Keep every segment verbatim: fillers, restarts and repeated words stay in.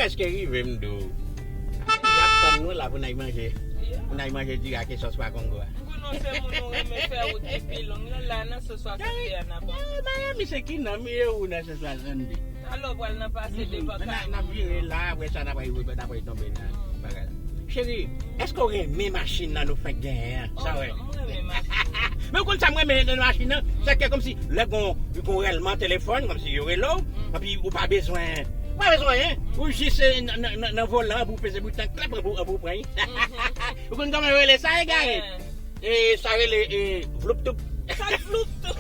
Èske rive m di w? Y ap tann nou la pou n al manje. Pou n al manje diri ak sòs pa kongo a. M konnen se moun ou renmen fè wout depi long. Lè la nan se swasante a n ap antre. Miami se ki nan m ye ou nan se swasante. Alò pral nan pase devan kay moun. N ap vire la, apre sa n ap rive, n ap tonbe nan bagay la. Cheri, èske w renmen machin nan nou fenk genyen an? Sa w renmen? Men w konn sa m renmen nan machin nan? Se ke kòmsi lè gon, gon rèlman telefòn, kòmsi yo rele w, epi ou pa bezwen, ou pa bezwen anyen. Ou jis nan volan pou w peze bouton, klèp, pou w pran. Ou konn kòman yo rele sa, egare? E sa rele e, vlouptoup. Sa vlouptoup.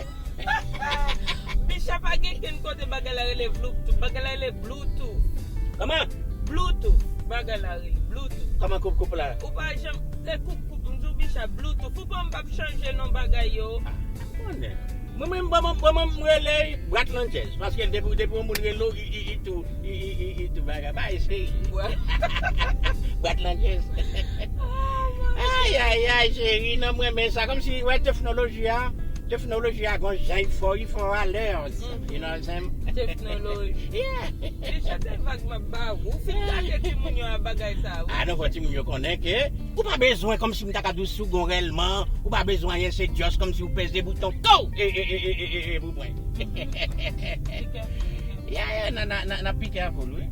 Bicha pa gen kenn kote bagay la rele vlouptoup. Bagay la rele bluetooth. Kòman? Bluetooth. Bagay la rele bluetooth. Kòman koup koup la? Ou pa janm, se koup koup, m di w bicha bluetooth. Ou pa m p ap chanje non bagay yo. Konnen. Mwen menm, mwen menm, mwen menm, m rele Bratlandjez. Paske depi, depi yon moun rele w, i, i, i tou, i, i, i, i tou bagay. Ba eseye. Bratlandjez. Ay, ay, ay, cheri, non, mwen renmen sa. Kòmsi, wè, teknoloji a, teknoloji a, gon jan i fò, i fò alè. You know what I'm saying? Teknoloji. Yeah. Deja se vag m ap ba ou. Ou fin gate timoun yo a bagay sa, wi. Ah, non, fò timoun yo konnen ke ou pa bezwen kòmsi m ta ka di w si w gon rèlman, ou pa bezwen anyen, se just kòmsi w peze bouton, go! E, e, e, e, e, e, e, pou pran. Yeah, yeah, n a, n a, n a, n a pike a foul, wi.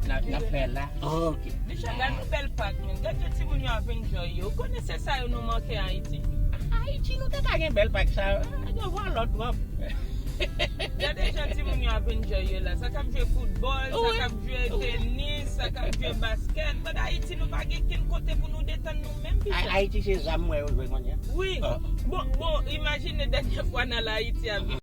N a, n a fè la. Ok. Bicha, gad yon bèl pak, men. Gad jan timoun yo ap enjoy yo. Ou konnen se sa yo nou manke Ayiti. Ayiti, nou te ka gen bèl pak sa. Ah, yo vwa lòt twòp. Gade jan timoun yo ap enjoy yo la. Sa k ap jwe foutbòl, sa k ap jwe tenis, sa k ap jwe baskèt. But Ayiti, nou pa gen kenn kote pou nou detann nou menm, bicha. Ayiti, se zam mwen yo jwe kounye a. Wi. Bon, bon, imajine dènye fwa n al Ayiti avèk